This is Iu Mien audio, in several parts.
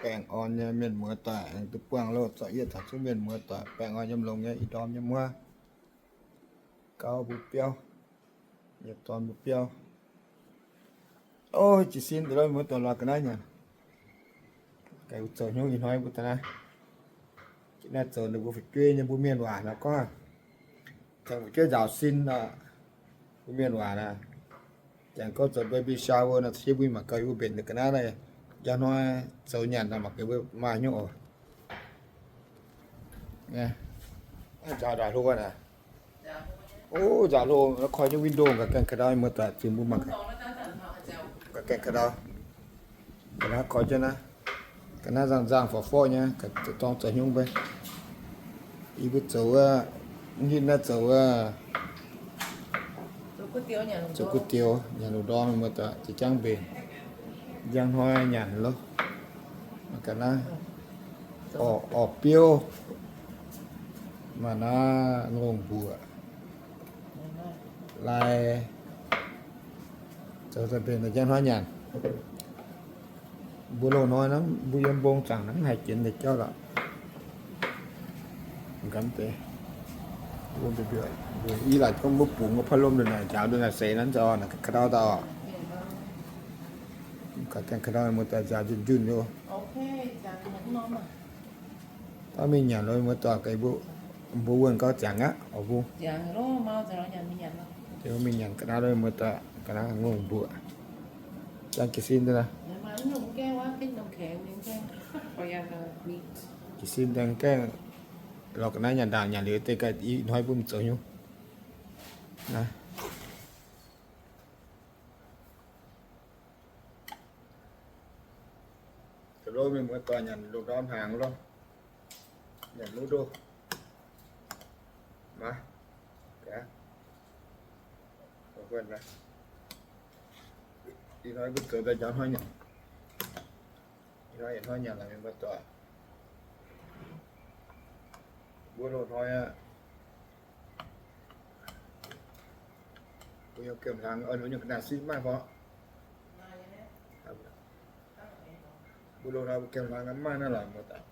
Baengh orn nyei mienh muoz doic, aengx duqv buangh loh zorqv yietv taux zungv mienh muoz doic baengh orn yiem longx nyei ih ndorm nyei muoz. Gauv mbuo biauv, yietc dorn mbuo biauv. Ov, jiez sin deix lorqc, mienh muoz doic, lorz ga'naaiv nyanc. Ga'naaiv zoux hnyouv ih hnoi mbuo daaih naaiv. Ga'naaiv zoux ninh mbuo fu'jueiv nyei, mbuo mienh waac nor gorngv, tengx fu'jueiv nzaaux sin nor, mbuo mienh waac naaiv. Jangx gorngv zoux baby shower nor, ciev mbuo mangc gaax yie mbuo mbenc ninh ga'naaiv naaiv, njang hnoi zoux nyanc nor mangc gaax mbuo maaih hnyouv oc. Nzaaux ndaaih hlo naaic. Ov, nzaaux hlo, koi jienv window gaax gaengh ka'ndau, muoz-doic, zuqc mbuo mangc gaax gaengh ka'ndau. Ga'naaiv koi jienv naaiv, ga'naaiv nzangh nzangh forv forv nyei, dorng zoux hnyouv mbe. Yie mbuo zoux wuov, mv hitv naaiv zoux wuov, zoux kuv dioux nyanc lungh ndorm, muoz-doic, za'jangv mbenc. Njang hnoi nyanc loh. Ga'naaiv orv biouv, maaih naaiv ngongh mbuoqc lai, zoux daaih mbenc njang hnoi nyanc. Mbuo loz-hnoi naaiv mbuo yiem mbong zaangc naaiv mv haih jienx deix jauv lorqc. Mv gan deix, mbuo i laaic gorngv mbuo bungx wuov พัดลม ndongc naaic njaaux ndongc naaic seix naaiv nzorng naaic ka'ndau dauh. Mv gaengh ka'ndau muoz-doic njaaux njunh njunh nyei. Daaih mingh nyanc loh muoz-doic, mbuo wuonh gauh ziangx aqv oc mbuo. Mingh nyanc ga'naaiv loh muoz-doic, ga'naaiv ngongh mbuoqc. Jangv jiez sin daaih. Jiez sin daaih gaengh lorz ga'naaiv nyanc ndaangc, nyanc liuz deix ga'naaiv ih hnoi mbuo mv zoux hnyouv. Zoux loh mienh muoz-doic nyanc lungh ndorm hnaangx loh. Nyanc nuv ndoh. Maiv, ih hnoi mbuo zoux daaih njaaux hnoi nyanc. Ih hnoi, ih hnoi nyanc laaix mienh muoz-doic. Mbuo loz-hnoi aqv. Mbuo yiem gemh hlang, ninh nyei ga'naaiv sin maiv maaih fai? Mbuo loz-hnoi mbuo gemh hlang maiv maaih naaiv lorqc muoz-doic.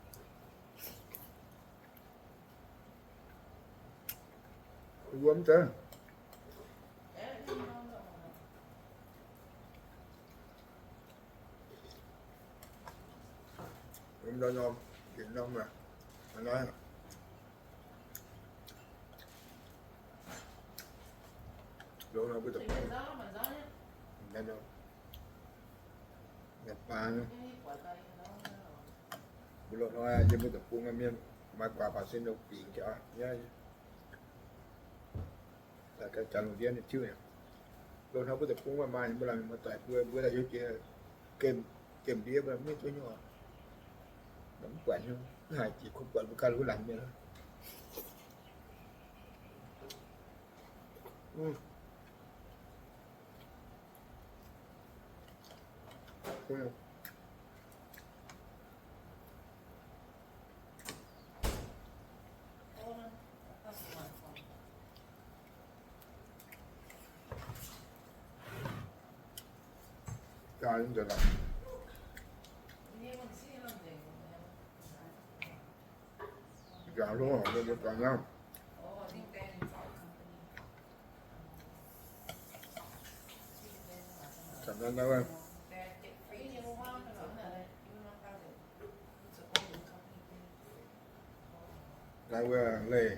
Wuom zengv. Wuom ndau norm, gengh norm aqv. Loz-hnoi mbuo deic-bung, baa, mbuo loz-hnoi yiem mbuo deic-bung mienh maaih guaax baac sin longc bingx jaax nyaiv. Janx lungh ndiev ninh tiuv. Loz-hnoi mbuo deic-bung maaih maaih mbuo laanh mienh muoz-doic mbuo, mbuo daaih hiuv jiex gemh, gemh ndiev mbuo mv hiuv duqv nyungc. Mv buatc nyungc, mv haiz jiex kuv buatc mbuo ganh luv laanh mienh. Jaa nzengc lorqc. Nziaauc hlo, mbuo mbuo zuangx hnangv. Caux naaiv, naaiv wuov, naaiv wuov leih.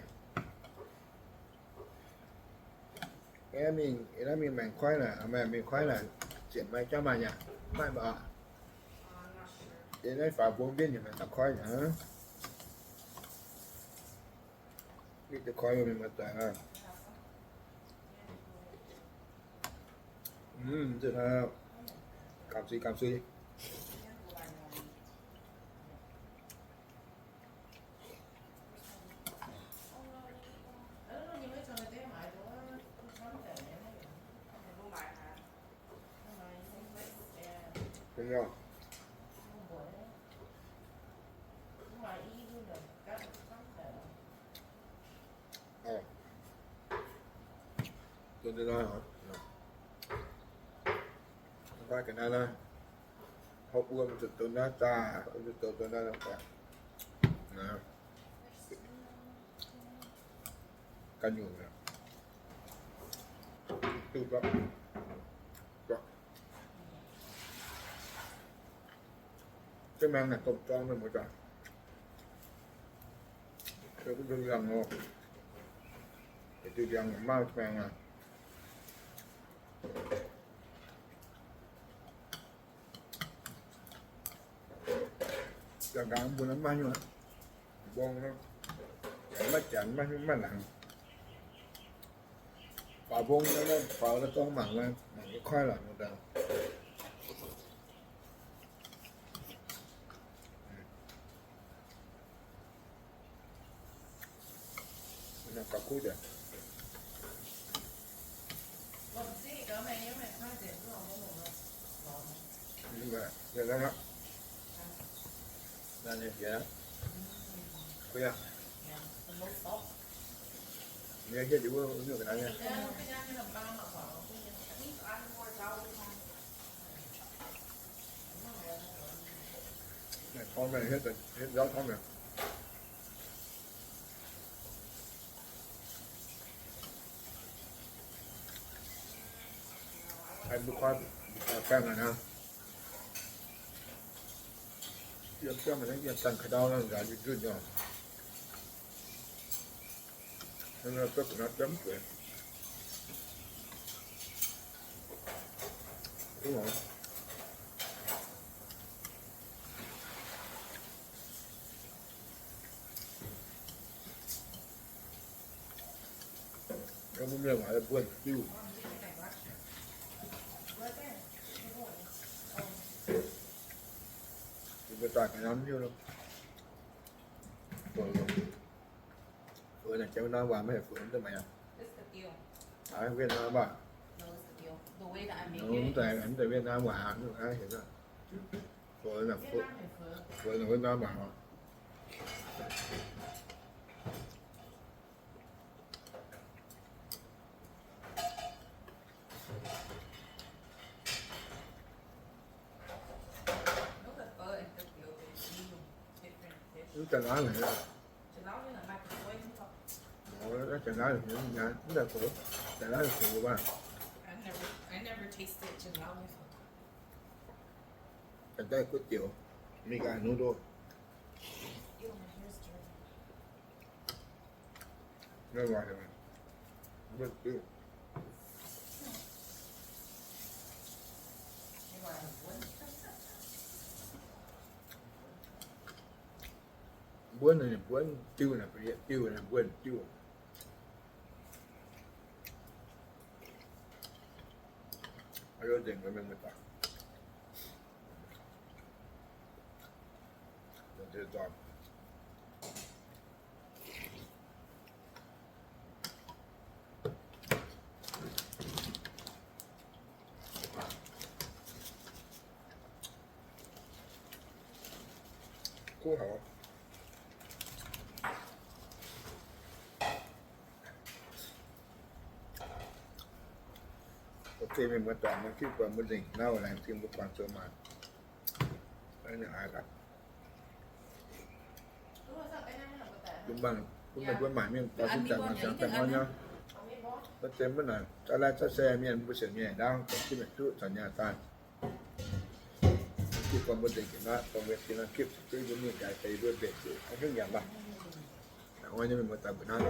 Naaiv mingh, naaiv mingh maengc koiv naaic, maaih mingh koiv naaic, ziepc maaih jauv maaih nyei aqv, maaih mv baac. Yie naaiv faaux mbong jienv nyei maaih daux koiv naaic. Mingh daux koiv mingh maaih doic aqv. Mv, gamh sui, gamh sui. Mbuo zuqc douz naaiv zaah, zuqc douz douz naaiv zaah. Ga'nyungc aqv. Duqv gorqv. Gorqv. Jienv maengx naaic domh zorng mienh muoz-doic. Duqv ndiangx oc. Duqv ndiangx maiv maengx aqv. Janx-nqaang mbuo maiv nyungc, mbong, maiv janx maiv nyungc maiv laangz. Faaux mbong, faaux daaih zorng mangc, mangc nyei koiv lorqc nor daaih. Naaiv torngv mienh, hietv nzauv torngv mienh. Haih mbuo koi baengh naaic hnangv. Yiem biauv naaiv yiem ganh ka'ndau naaiv nzaac nzunc nzunc nyei. Mbuo mienh waac mbuo diuh. Mbuo daaih ga'naaiv mv hiuv. Phở naaic Việt Nam waac maiv heuc phở mv deix maiv aqv. Việt Nam waac. Mv deix, mv deix Việt Nam waac heuc. Phở naaic, phở naaic Việt Nam waac. Mv deix naaiv heuc, mv deix naaiv heuc, mv deix phở, deix naaiv heuc phở waac. Daaih kuv diuc, mingh gaax hnyouv ndoh. Mbuonv naaic, mbuonv diuh naaic, yietc diuh naaic, mbuonv diuh. Nzengc mienh muoz-doic. Kuv haic. Ok, mienh muoz-doic, maiv fih buatc mbuo nzengc naaiv, laengz zingh mbuo buangh zuqc maanc. Bun meih mbuo maaic mingh daux zinh daaih maanc ziangx daaih nor nyei. Maiv zeiz maiv naaic, zaav laih zaav se mienh mbuo sienx mienh ndaauv, zinh maengc duqv caux nyaah daaih. Gitv gorngv mbuo nzengc jiex naaiv, dongh mienh jiex naaiv gitv zuqc duqv mbuo mingh jaaix deix mbuo mbenc zuqc hnangv hnyouv nyanc maah. Hnangv naaiv mienh muoz-doic mbuo naaiv